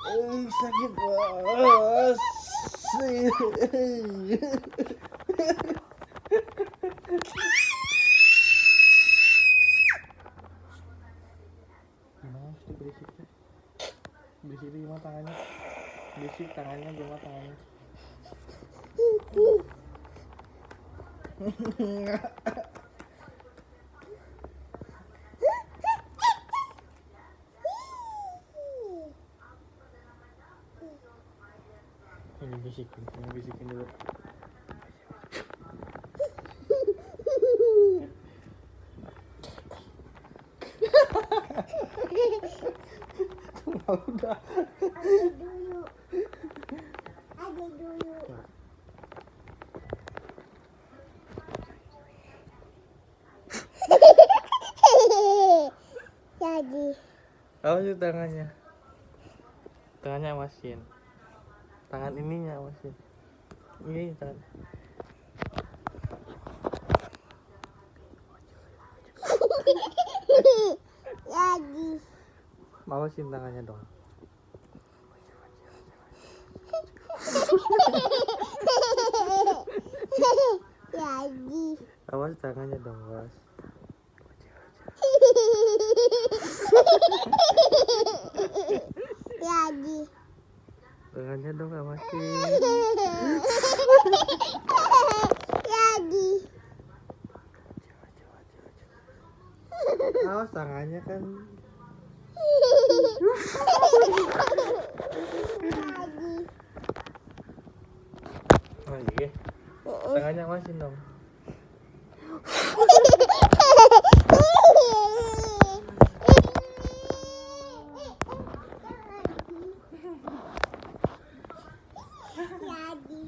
Sakit bos. Gimana sih berisiknya? Berisik gimana tangannya? Berisik tangannya gimana tangannya? Ini bisikin dulu. Udah. Ada dulu. Ada dulu. Jadi. Apa sih tangannya? Tangannya awasin. Tangan ininya awasin. Ini tangan. Jadi. Awasin tangannya dong. Jadi. Awas tangannya dong, Bos. Jadi. Tangannya dong awasin. Jadi. Awas tangannya kan. Jadi. Oh iya. Tangannya awasin dong. Jadi.